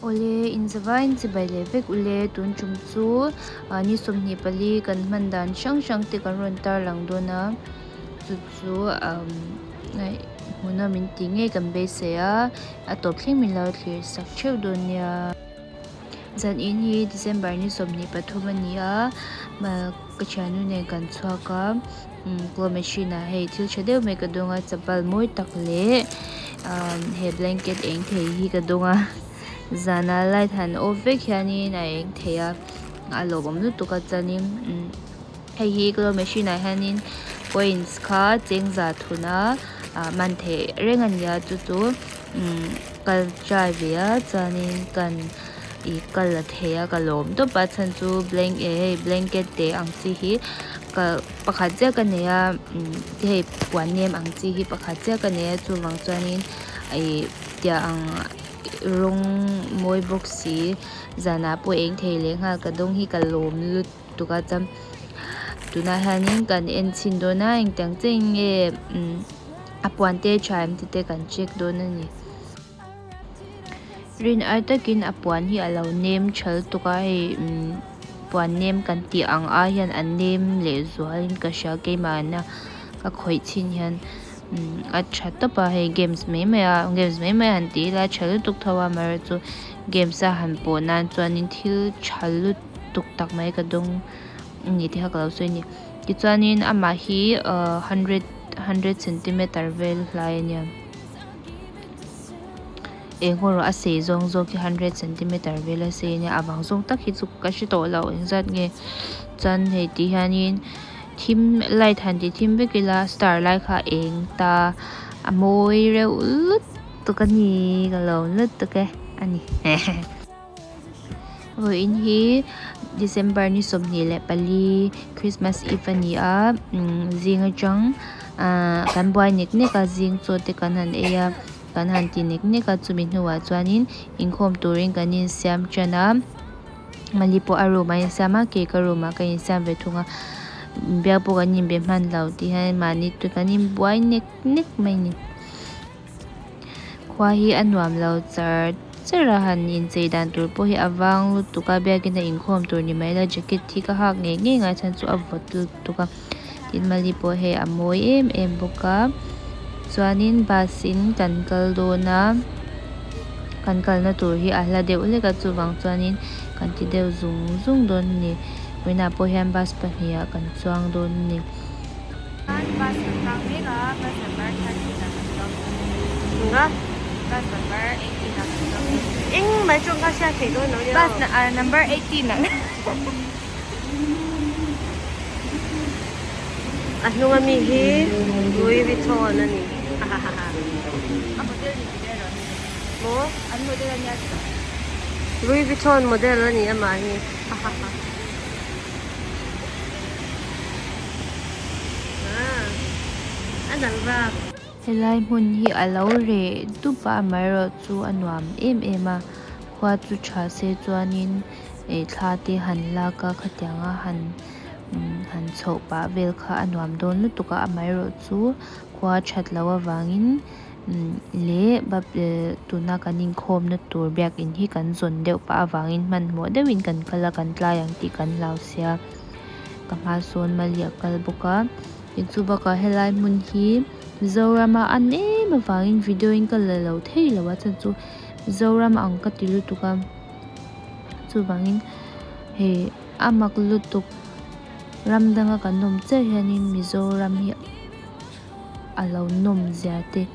Awle inzavain chibai leh vek ule tun tum chu ni 24 kan hman dan hrang hrang te kan rawn tarlang dawn a chu chu hmuhnawm in tih ngei kan beisei a a tawp thleng min lo thlir sak theuh dawn nia. Zan in hi December ni 23 a ni a ka thiannu nen kan chhuak a. Claw machine ah hei thil tha deuh mai ka dawng a chapal mawi tak leh he blanket eng thei hi ka dawng a zana light han off vek hianin a eng thei a a lawmawm lutuk a chuanin hei hi claw machine ah hianin coins kha chengza thun a ah man theih reng a ni a chu chu ka try ve a chuanin kan ih ka la thei a ka lawm tawp a chhan chu hei blanket te ang chi hi ka pakhat chiah ka nei a hei puan nem ang chi hi pakhat chiah ka nei a chuvang chuanin ih tiang ang rawng mawi bawk si zanah pawh eng thei leh nghal ka dawng hi ka lawm lutuk a chuan tunah hianin kan en chhin dawn a engtiang chiahin nge a puan te tha em tih te kan check dawn a ni. Rin ai takin a puan hi a lo nem tha lutuk a hei puan nem kan tih ang ai hian a nem leh zualin ka hria keimahna ka khawih chhin hian a tha tawp a hei games mai mai a games mai mai han tih ila a tha lutuk tho a amaherawhchu games a han pawh nan chuanin thil tha lutuk tak mai ka dawng a ni tih kha ka lo sawi a ni tichuanin amah hi hundred hundred centimeter vel hlai a nia. Eng haw rawh a sei zawng zawk hi hundred centimeter vel a sei a nia a vang zawng tak hi chu ka hre tawh lo engzat nge chuan hei ti hianin thim light han ti thim vek ila star lai kha a eng ta a mawi reuh lutuk a ni ka lo lutuk e a ni vawiin hi December ni 24 Christmas eve a ni a zing atang ahh kan buai nek nek a zing chaw te kan han ei a. Kan han ti nek nek a chumi hnuah chuanin inkhawm turin kan insiam tan a mali pawh a room ah a insiam a kei ka room ah ka insiam ve thung a biak pawh kan inbe hman lo tih hian mahni te kan inbuai nek nek mai a ni khua hi a nuam lo char char a han inchei dan tur pawh hi a vang lutuk a biakin a inkhawm tur ni mai la jacket hi ka hak ngei ngei ngai chhan chu a vawt lutuk a. Tin mali pawh hei a mawi em em bawk a chuanin bus in kan kal dawn a kan kalna tur hi a hla deuh hlek a chuvang chuanin kan ti deuh zung zung dawn a ni vawiinah pawh hian bus pahnih ah kan chuang dawn a ni. Bus kan tlang mek a bus number 13 ah kan chuang dawn a ni bus number 18 ah kan chuang dawn a ni. Engmah chu ka hriat theih dawn lo nia. Bus number 18 ah. A hnung ami hi Louis Vuitton a ni A model ni tih vel a ni. Maw? An model a nia tih. Louis Vuitton model a ni amah hi. A nalh vak. Helai hmun hi a lo reh dup a amaherawhchu a nuam em em a khua chu tha se chuanin ih thla te han lak a khatiang a han han chhoh pah vel kha a nuam dawn lutuk a amaherawhchu khua that loh avangin leh tuna kan inkhawm na tur biakin hi kan zawn deuh pah avangin hmanhmawh deuhin kan kal a kan tlai ang tih kan hlau sia ka hma sawn mali a kal bawk a tin chu bakah helai hmun hi Mizoram a an em avangin video in ka la lo thei lo a chhan chu Mizoram ang ka ti lutuk a. Chuvangin hei a mak lutuk ram danga kan awm chiah hianin Mizoram hi a lo nawm zia te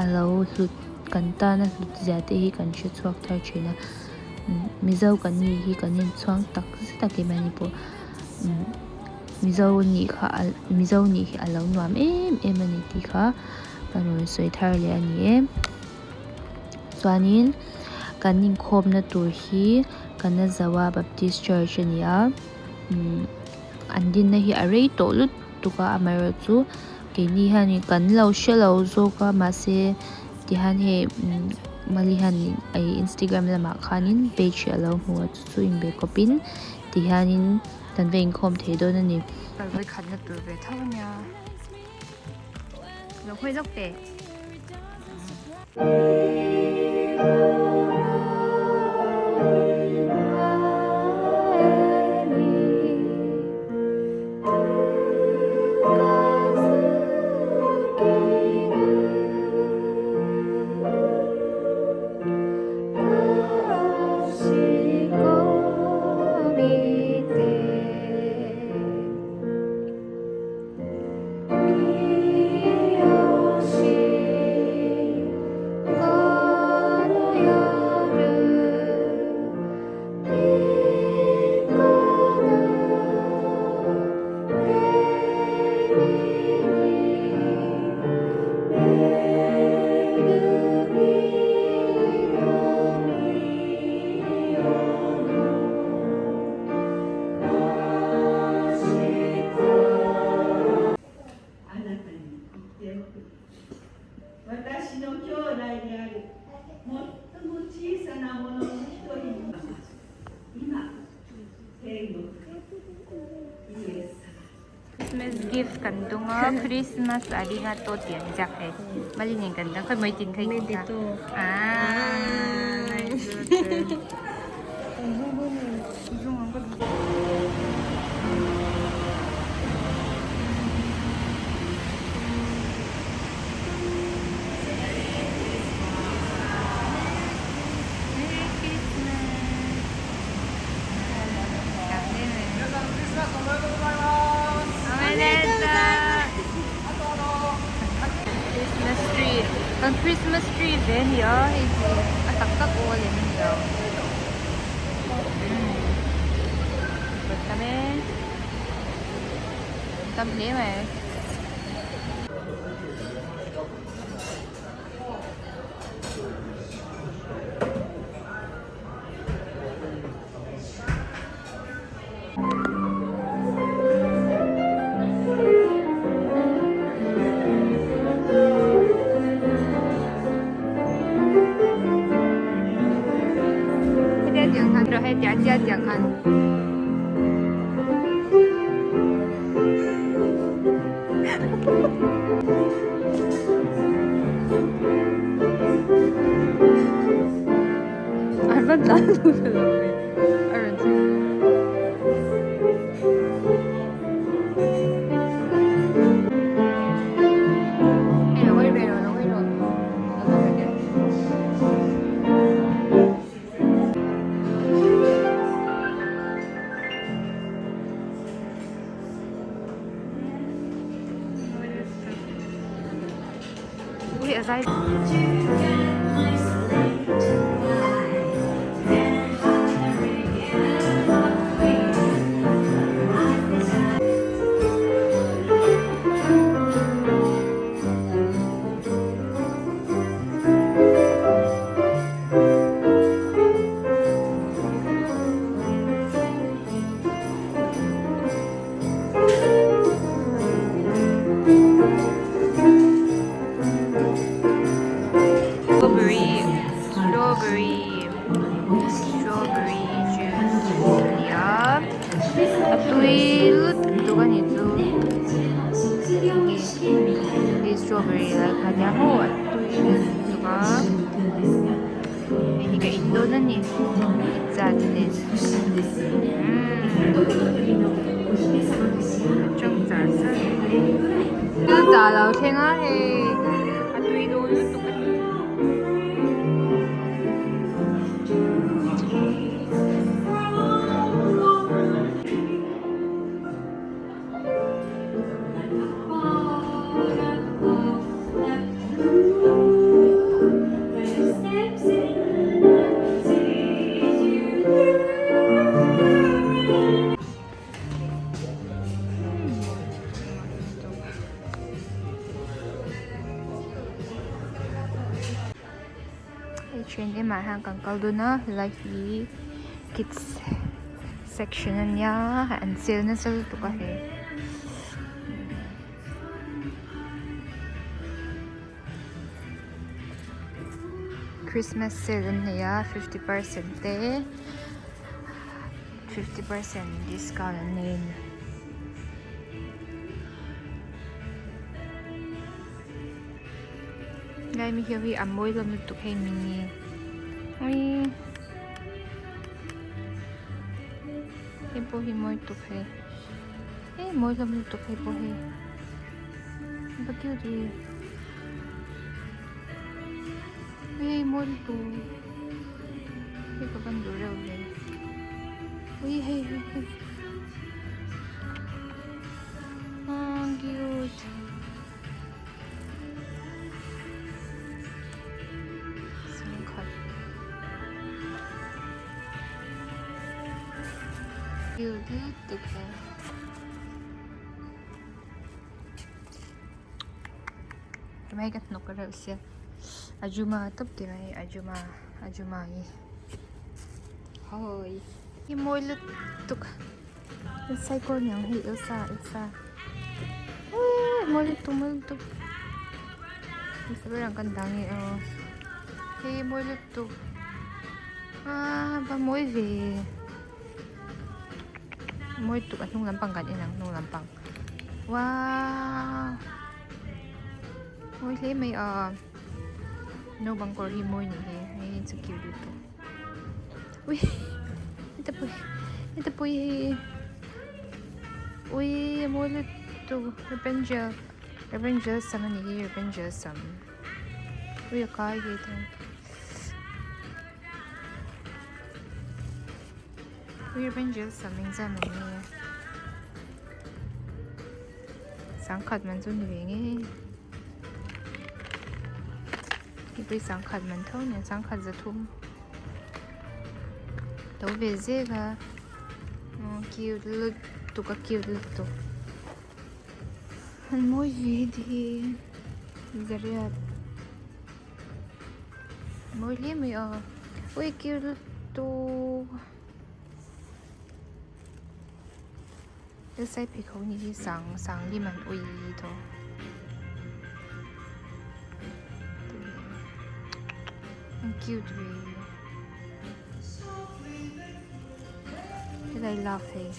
a lo hlut kan tana hlut zia te hi kan hre chhuak thar thin a Mizo kan nih hi kan inchhuang tak zet a keimahni pawh Mizo nih kha Mizo nih hi a lo nuam em em a ni tih kha ka rawn sawi thar leh a ni e. Chuanin kan inkhawmna tur hi Kanazawa Baptist Church a ni a an dinna hi a rei tawh lutuk a amaherawhchu keini hianin kan lo hre lo zawk a mahse tihian hei mali hianin ih instagram lamah khanin page hi a lo hmu a chu chu inbe kawpin tihianin kan va inkhawm thei dawn a ni. Kal vawikhatna tur ve tho a nia. Lo hawi lawk teh. Kan dawng a Christmas arigato tih an ziak hei mali nen kan dang khawi mai tin kha i tih kha aaa nice Merry Christmas Christmas tree kan Christmas tree ve a ni a hei hi a tak tak aw a lem a ni lo tam e tam hle mai. Strawberry strawberry strawberry juice a ni a a tui lutuk a ni chu hei strawberry lai kha nia maw a tui lutuk a hei hi ka in dawn a ni pizza te nen umm a tang char char thil chah a lo thleng a hei a tui dawn lutuk a ni. H&M ah hian kan kal dawn a helai hi kids section a nia an sale nasa lutuk a hei. Christmas sale an nei a 50% te 50% discount an nei a ni. Lai mi hian hi a mawi hlawm lutuk hei mini aii hei pawh hi mawi tuk hei eh mawi hlawm lutuk hei pawh hi va cute ve hei mawi lutuk hei ka van duh reuh ve ui hei hei hei aww cute. Sangkhat cute lutuk he hmai ka hnawk reuh sia ajuma tawp ti mai ajuma ajuma hi hawi hi mawi lutuk. Cycle niang hi Elsa Elsa eee mawi lutuk mawi lutuk hmasa ber ang kan dah nge aw hei mawi lutuk aaa va mawi ve mawi lutuk a hnung lampang kan en ang hnung lampang. Wow! Mawi hle mai a. Naupang kawr hi mawi ni hi. Hei hi chu cute lutuk. Ui! Heta pawh hi heta pawh hi ui a mawi lutuk Rapunzel Rapunzel sam a ni hi Rapunzel sam. Ui a kai ve thei. Ui Rapunzel sam engzat man nge sangkhat man chu ni ve ngei hei pawh hi sangkhat man tho nia sangkhat zathum to ve zek a cute lutuk a cute lutuk. An mawi ve hi zariat mawi hle mai a ui cute lutuk hesai pheikhawk ni hi sang sang lim an ui tawh an cute ve helai love hei.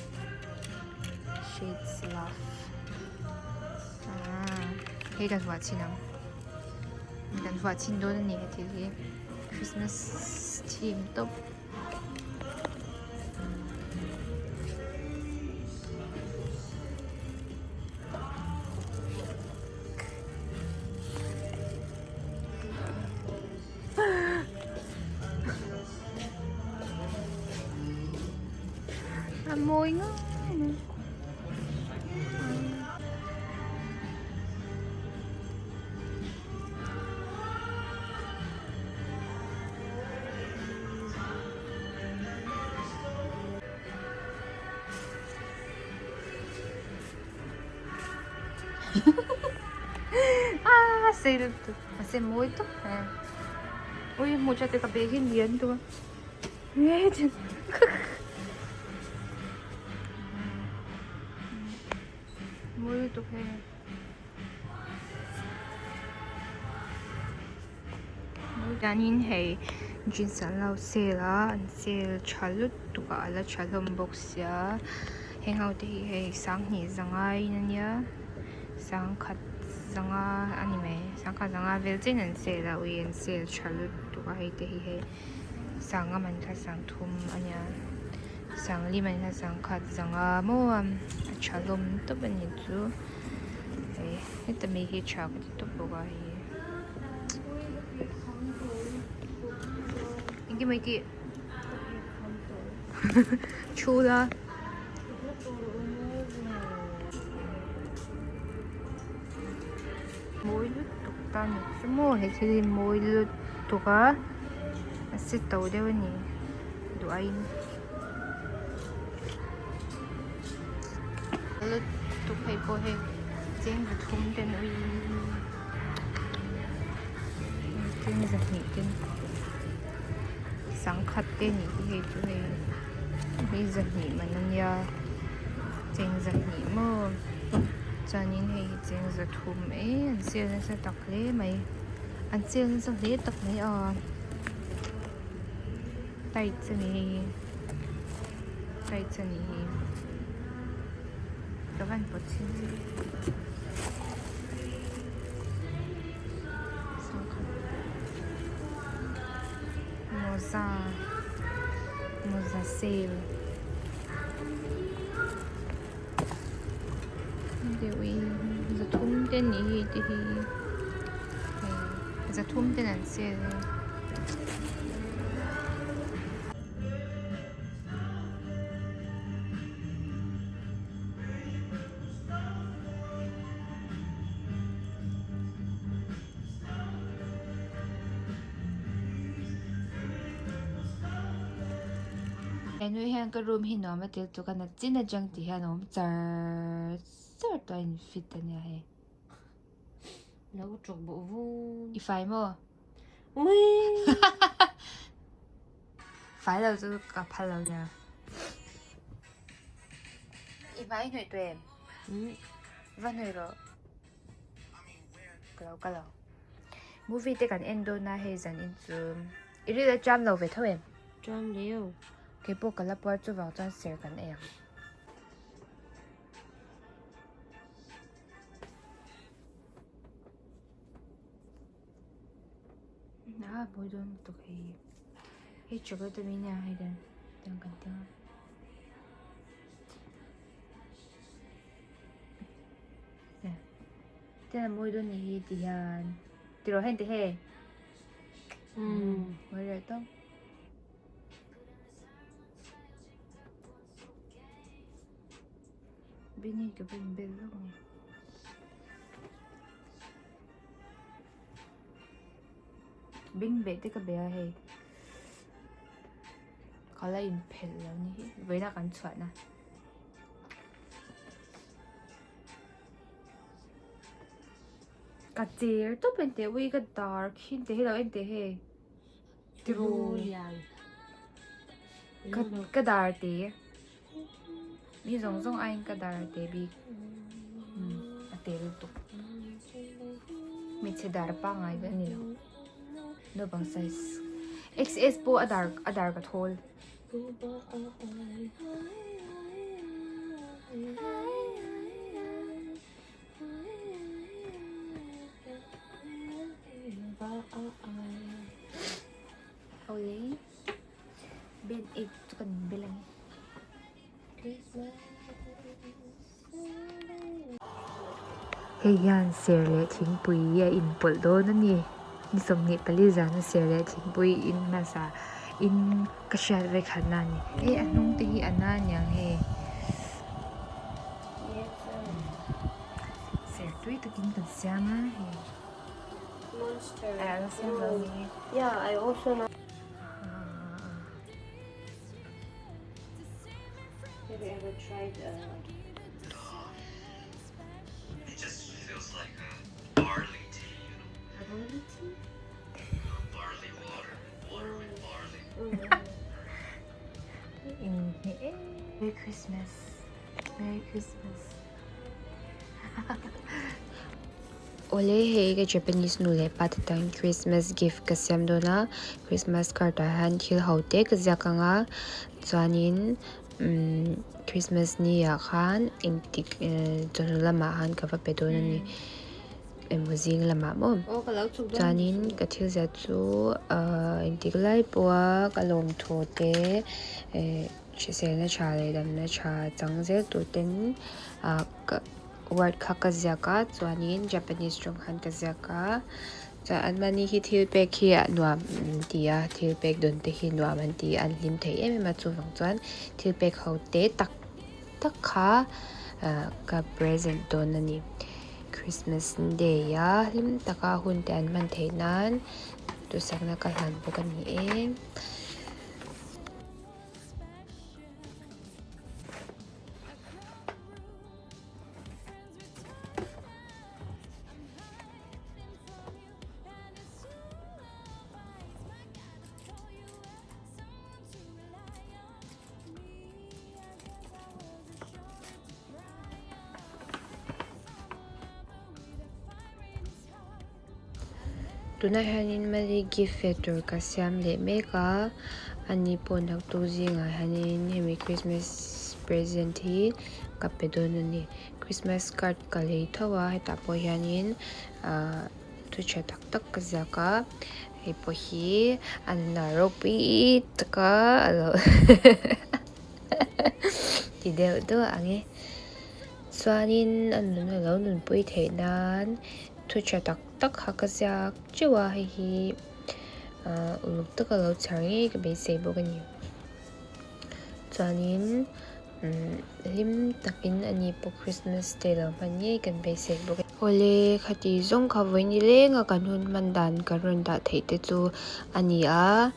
Shades love ah hei kan vuah chhin ang kan vuah chhin dawn a ni he thil hi Christmas theme tawp. A mawi ngai mai. Ah sei lutuk a sei mawi tawp mai. Ui hmuh that te ka bag hi lian deuh a. Mawi lutuk hei. Chuanin hei jeans an lo sale a an sale tha lutuk a ala tha hlawm bawk sia heng ho te hi hei sanghnih zanga in ania sangkhat zanga a ni mai sangkhat zanga vel chiahin an sale a ui an sale tha lutuk a hei te hi hei sanga man kha sangthum ania sangli man kha sangkhat zanga maw a tha hlawm tawp a ni chu hei heta mi hi tha ka ti tawp bawk a hei engemaw i tih thu la. Mawi lutuk ta ni chu maw he thil hi mawi lutuk a a se to deuh a ni duh aiin lutuk hei pawh hei cheng pathum ten ui cheng zahnih ten sangkhat te a nih hi hei chu hei hei zahnih man a nia cheng zahnih maw chuanin hei hi cheng zathum mai an sale nasa tak hle mai an sale nasa hle tak mai a tights a ni hei hi tights a ni hi ka van pawt chhin che mawza mawza sale. Deuhin zathum te nih hi te hi hei zathum ten an sale a. Henu hian ka room hi nuam a tel tuk a na chin atang tih hian a awm char char tawh a in fit a nia hei. Lo chawk bawh vung. I fai maw? Ui! Fai lo chu ka phal lo nia. I hmai hnawih tawh em? Va hnawih rawh. Ka lo kal ang. Movie te kan en dawn a hei zan in chu i ril a cham lo ve tho em? Cham leu. Kei pawh ka la puar chuvang chuan ser kan ei ang. mawi dawn lutuk hei hi hei chocolate ami nia hei hian tiang kan ti ang a tiang a mawi dawn nih hi ti hian tiraw heng te hei mawi reuh tawp. Bini ka va inbel lawk a ni. Bing beh te ka be a hei. Ka la inphelh lo ni hi. Vawiina kan chhuahna. Ka cher tawp en teh ui ka dar khi en teh hei lo en teh hei. Tiru. Ka dar te. Mi zawng zawng aiin ka dar a te bik a te lutuk hmeichhe dar pangngai ka ni lo naupang size XS pawh a dar a dar ka thawl. Band aid chu kan inbel ang e. Hei hian ser leh thingpui a inpawlh dawn a ni. Ni 24 zana ser leh thingpui in hmasa in ka hriat vek khat na a ni. Hei a hnung te hi a na aniang hei. Ser tui takin kan siam a hei. Monster. A la siam lo a ni. Yeah, I also know. Have you ever tried uh It just feels like a barley tea, you know? a barley tea? Barley water, water with barley. Merry Christmas. Merry Christmas. Awle hei ka Japanese nu leh pa te tan Christmas gift ka siam dawn a Christmas card ah hian thil ho te ka ziak ang a chuanin umm Christmas ni ah khan engtik ehh chawhnu lamah khan ka va pe dawn a ni emaw zing lamah maw chuanin ka thil ziah chu ahh engtik lai pawha ka lawmthaw te ehh hriselna tha leh damna tha chang zel tur ten ah ka. Word kha ka ziak a chuanin Japanese tawng khan ka ziak a chuan an mahni hi thil pek hi a nuam an ti a thil pek dawn te hi nuam an ti a an hlim thei em em a chuvang chuan thil pek ho te tak tak kha ah ka present dawn a ni Christmas day a hlim taka hun te an hman theih nan duhsakna ka hlan bawk a ni e. Tunah hianin mali gift ve tur ka siam leh mek a ani pawh naktuk zingah hianin hemi christmas present hi ka pe dawn a ni christmas card ka lei tho a hetah pawh hianin ahh thu tha tak tak ka ziak a hei pawh hi a nunah ropui taka a lo ti deuh duah ang e chuanin a nun a lo nunpui theih nan. Thu tha tak tak kha ka ziak teuh a hei hi ahh uluk taka lo chhiar ngei ka beisei bawk a ni chuanin umm hlim takin a ni pawh Christmas day lo hman ngei kan beisei bawk a ni. Awle khati zawng kha vawi ni lenga kan hun hman dan kan rawn dah theih te chu a ni a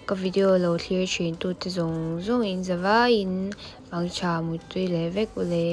ka video lo thlir thin tute zawng zawng in zavaiin mangtha muttui leh vek ule.